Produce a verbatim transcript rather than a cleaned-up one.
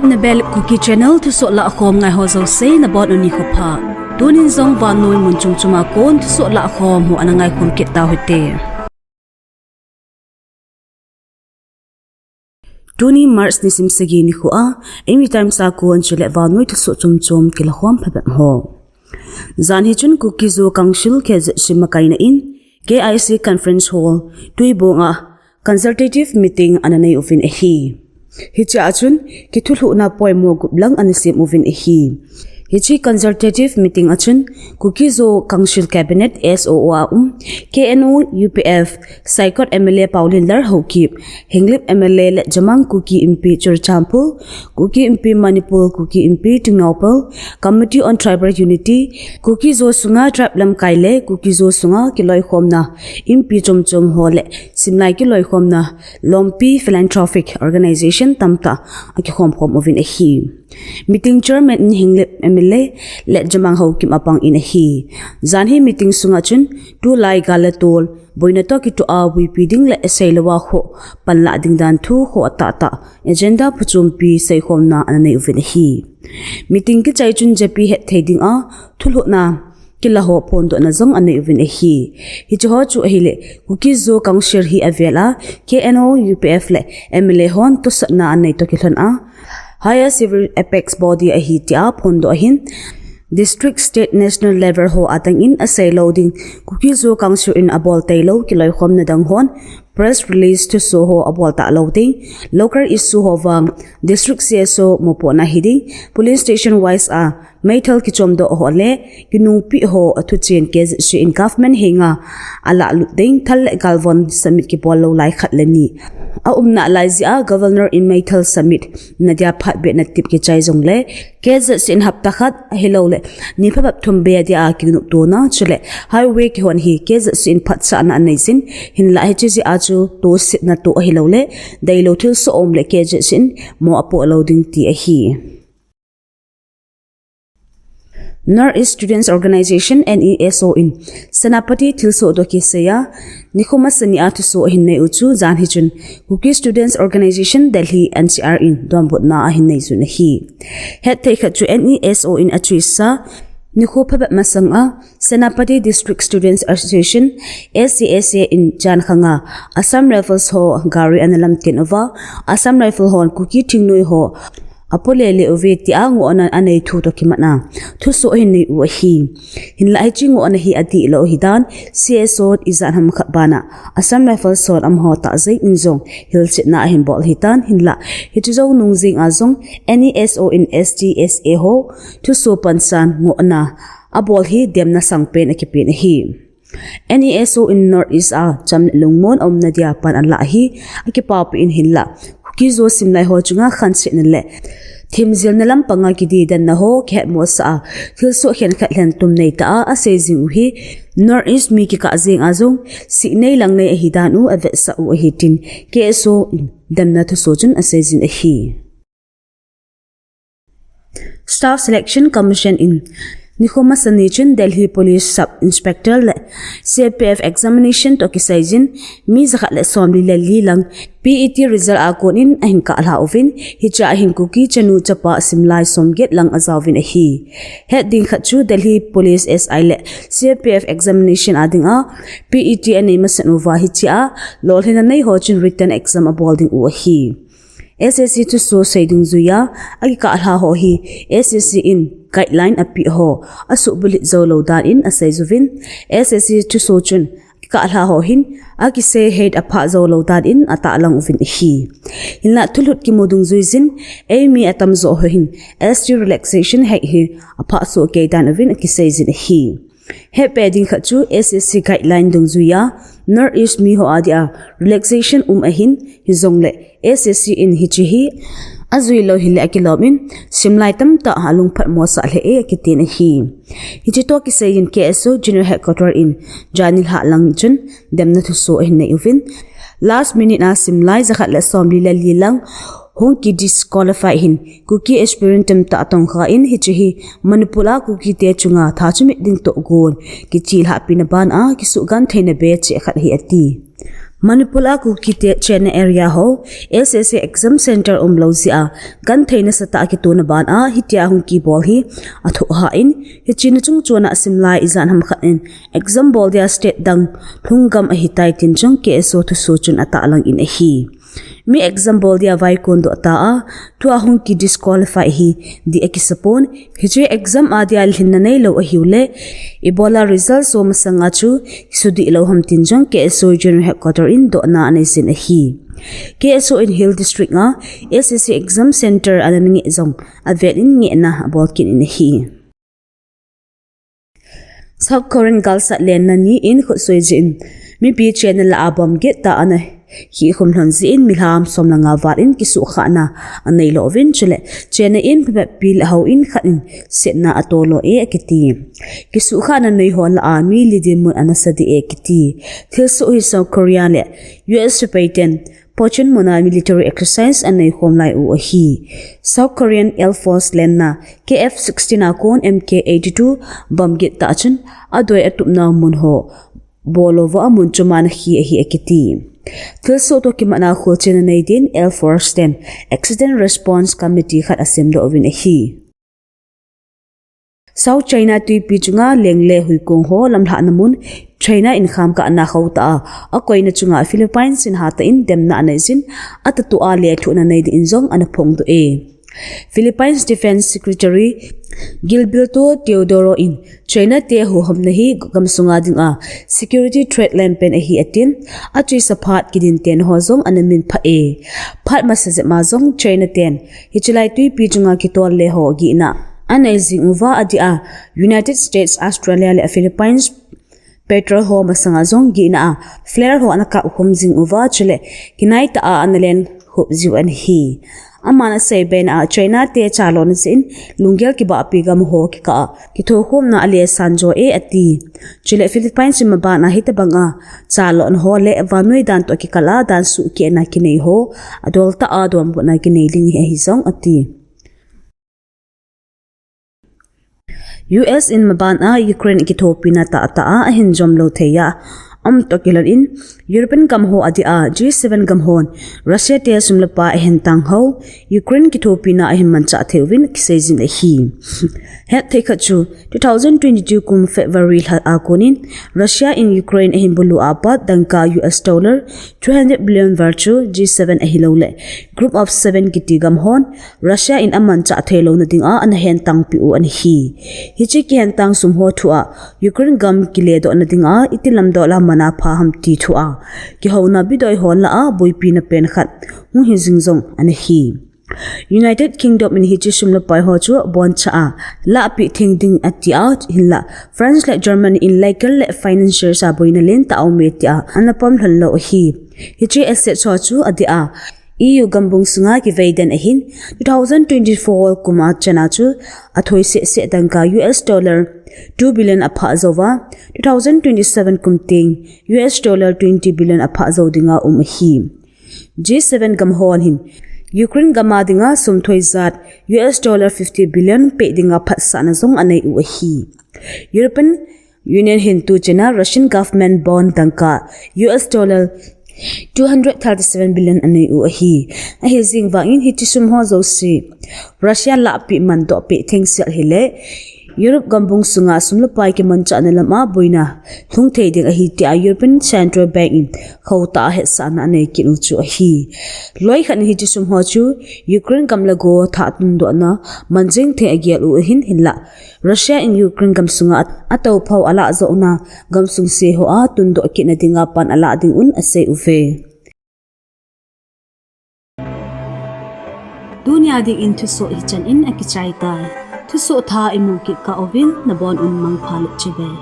Nabel Kuki Channel thusoh lahkhom ngaiho jouse nabonun nikho pha. Tunin jong vannoi mun chom choma kon thusoh lahkhom ho ana ngaikhom kit tauhite. Tuni March nisim sagi nikho a, Eimi Times a kon chule vannoi thusoh chom chom kilakhom phabep ho. Jan hi chun Kuki Zo Council K Z C makaina in K I C Conference Hall, Tuibong a consultative meeting ana nei uvin ahi. Hichea chun kithulhuhna poimo gup lang ana sem uvin ahi. Hiche consultative meeting a chun Kuki Zo Council Cabinet S O O a um K N O U P F Saikot M L A Paolienlar Haokip, Henglep M L A Letjamang Kuki Inpi Churachandpur, Kuki Inpi Manipur, Kuki Inpi Tengnoupal, Committee on Tribal Unity, Kuki Zo sunga tribe lamkai le Kuki Zo sunga kiloikhomna Inpi chom chom ho le simlai kiloikhomna Lompi Philanthropic Organization tamtah akikhomkhom uvin ahi. Meeting chairman in Henglep M L A Letjamang Haokip apang in ahi. Jan hi meeting sunga chun tulai gal le tol, boina toh kitoh a vuipi ding le asei louva kho panlah ding dan thu kho atahtah agenda phuchompi seikhomna ana nei uvin ahi. Meeting kichai chun japi hetthei dinga thulhuhna kilaho phondohna jong anei uvin ahi. Hicheho chu ahile Kuki Zo Council hi avel a K N O U P F le M L A hon tosatna anei toh kilhon a Higher Civil Apex Body ahi tia phondoh ahin, District, State, National level ho adang in asei lou ding Kuki Zo Council in abol teilou kiloikhomna dang hon press release thusoh ho abol talou ding, local issue ho vang District C S O mopohna hiding, police station wise a meithal kichomdoh ho le kinungpeh ho athuchen K Z C in government henga alahlut ding thal le galvon summit kibol lou lai khat le ni aumna lai jeh a Governor in meithal summit nadia phat behna tip kichai jongle K Z C in hapta khat ahiloule ni phabep thum beh adia kinoptona chule highway kihon hi K Z C in phatsahna anei jin, hinlah hiche jeh a chu tosetna toh ahiloule deilou thilsoh aum le K Z C in mo apoh lou ding ti ahi. North East Students Organisation, N E S O in Senapati thilsoh toh kisaiya nikho masani a thusoh ahin nei u chu jan hi chun Kuki Students Organisation Delhi, N C R in donbutna ahin nei jun ahi. Hetthei khat chu N E S O in achuisa nikho phabep masanga Senapati District Students Association, S D S A in jankhanga Assam Rifles ho gari ana lamten uva, Assam Rifle hon Kuki thingnoi ho apole le uve tia ngohna anei thu toh kimatna thusoh ahin nei u ahi. Hinlah hiche ngohna hi adihlou ahidan C S O ijat ham khat bana Assam Rifles hon amaho tahjeng in jong hilchetna ahin bol ahitan, hinlah hiche jou nung jenga jong N E S O in S D S A ho thusoh pansan ngohna abol hi demna sangpen akipen ahi. N E S O in North East a cham le lungmon aumna dia pan alah hi akipaopeh in, hinlah Kuki Zo simlai ho chunga khansetna le themjilna lampanga kidedanna ho kihetmosah a thilsoh khenkhat lhentum neitah a asei jing u hi North East mi kikah jenga jong sihnei langnei ahidan u avetsah u ahi tin K S O in demna thusoh chun asei jin ahi. Staff Selection Commission in nikho masani chun Delhi Police Sub Inspector le C R P F examination toh kisai jin mi jakhat le somli le li lang P E T result a konin ahin kahlha uvin, hichea hin Kuki chanu chapa simlai somget lang ajaovin ahi. Het ding khat chu Delhi Police S I le C R P F examination a dinga P E T anei masat uva hichea lolhinna nei ho chun written exam abol ding u ahi. S S C thusoh sei dungjuiya akikahlha ho hi S S C in guideline apeh ho asuhbulhit joulou dan in asei juvin, S S C thusoh chun kikahlha ho hin akisei het aphah joulou dan in atahlang uvin ahi. Hinlah thulhut kimu dungjui jin eimi atamjo ho hin S T relaxation hei hi aphah soh kei dan uvin akisei jin ahi. Hetpeh ding khat chu S S C guideline dungjuiya North East mi ho adia relaxation um ahin, hijongle S S C in hiche hi ajuilou hile akilom in simlai tamtah alungphat mosah lheh e akitin ahi. Hiche toh kisai in K S O General Headquarter in janhi lhah lang chun demna thusoh ahin nei uvin, last minute a simlai jakhat le somli le li lang hung kidisqualify hin Kuki aspirant tamtah tongkha in, hiche hi Manipur a Kuki te chunga tha chomit ding tohgon kichelhahpina bana kisugentheina becheh khat ahi ati. Manipur a Kuki te chenna area ho S S C exam center umlou jeh a genthei nasatah a kitona ban a hitia hung kibol hi athoh hah in, hiche na chungchon a simlai ijat ham khat in exam bol dia state dang lhunggam ahitai tin jong K S O thusoh chun atahlang in ahi. Mi exam bol dia vaikon doh ta a, tua hung ki disqualify hi dih akisapon, hiche exam a dia lhinna neilou ahiu le, ibola result so masanga chu kisudih lou ham tin jong K S O General Headquarter in dohna anei jin ahi. K S O in Hill District a S S C exam center ana ngeh jong avel in ngehna abol kit in ahi. South Korean galsat lenna ni in khutsui jin, mipi chenna lah a bomb gittah ana khihkhum lhon jin, milham som le nga val in kisuhkhahna anei lou vin, chule chenna in phabep pi le hou in khat in setna atolo e akiti. Kisuhkhahna nei ho lah a mi li dinmun ana sa dih e akiti. Thilsoh hi South Korea le U S sepai ten Pochon muna military exercise anei khom lai u ahi. South Korean Air Force lenna K F sixteen a kon M K eighty-two bomb gittah chun adoi atupna mun ho bol louva amun chom a ana khi ahi akiti. Thilsoh toh kimatna kholchilna nei din Air Force ten Accident Response Committee khat asemdoh uvin ahi. South China Twipi chunga leng le huikong ho lamlhahna mun China in khamkah na khotah a akoina chunga Philippines in hatah in demna anei jin, atah'a lethuhna nei ding in jong ana phongdoh e. Philippines Defense Secretary Gilberto Teodoro in China te huhhomna hi gamsunga dinga security threat lampen ahi atin, achesa phat kidinten ho jong ana minphah e. Phat masa jep ma jong China ten hichelai twipi chunga kitol le ho gihna anei jing uva, adeh a United States, Australia le Philippines patrol ho masanga jong gihna a flare ho ana kap khum jing uva, chule kinai tah a ana len khup jiu ana hi. Aman asei bena a China te chalona jeh in lunggel kibahpi gam ho kikah a kithokhomna alesan jo e ati. Chule Philippines in maban a hitobang a chalona ho le vannoi dan toh kikal a dan suhkehna kinei ho adoltah a donbutna kinei ding hi ahi jong ati. U S in maban a Ukraine kithopina tahtah a ahin jom lou thei a um toh kilhon in, European gam ho adeh a G seven gam hon Russia te sum le pai ahin tang ho Ukraine kithopina ahin manchah thei uvin kisei jin ahi. Hetthei khat chu two thousand twenty-two kum February lha a kon in Russia in Ukraine ahin bulu a pat dangka U S dollar three hundred billion val chu G seven ahilou le Group of Seven kiti gam hon Russia in amanchah thei louna dinga ana hentangpi u ana hi. Hiche kihentang sum ho thua Ukraine gam kiledohna dinga iti lamdoh la mana pha ham ti thua kihouna bidoi ho lah a boipina pen khat hung hi jing jong ana hi. United Kingdom in hiche sum le pai ho chu aboncha a lahpeh theng ding ati a, hinla France le Germany in legal le financial a boina lentah aume tia ana pom lhon lou ahi. Hiche asset ho chu adeh a E U gambung sunga kivei den ahin, two thousand twenty-four kum a chan a chu athoi sehseh dangka U S dollar two billion aphah jouva, two thousand twenty-seven kum teng U S dollar twenty billion aphah jou dinga um ahi. G seven gam hon hin Ukraine gam a dinga sum thoi jat U S dollar fifty billion peh dinga phatsahna jong anei u ahi. European Union hin tuchan a Russian government bond dangka U S dollar two hundred thirty-seven billion anei u ahi. Ahi jing vangin hiche sum ho jouse Russia lahpeh mandoh peh thengsel hile Europe gambung sunga sum le pai kimanchahna lam a boina lhung thei ding ahi tia European Central Bank in khotah a hetsahna anei kit u chu ahi. Loi khat in hiche sum ho chu Ukraine gam le go thah tundohna manjing thei agel u ahin, hinla Russia in Ukraine gam sunga atoupha u alah jouna gamsung se ho a tundoh kitna dinga pan alah ding un asei uve. Tunia dingin thusoh hichan in akichai tai. Thusoh thah imu kit kah uvin nabon un mangpha le chibai.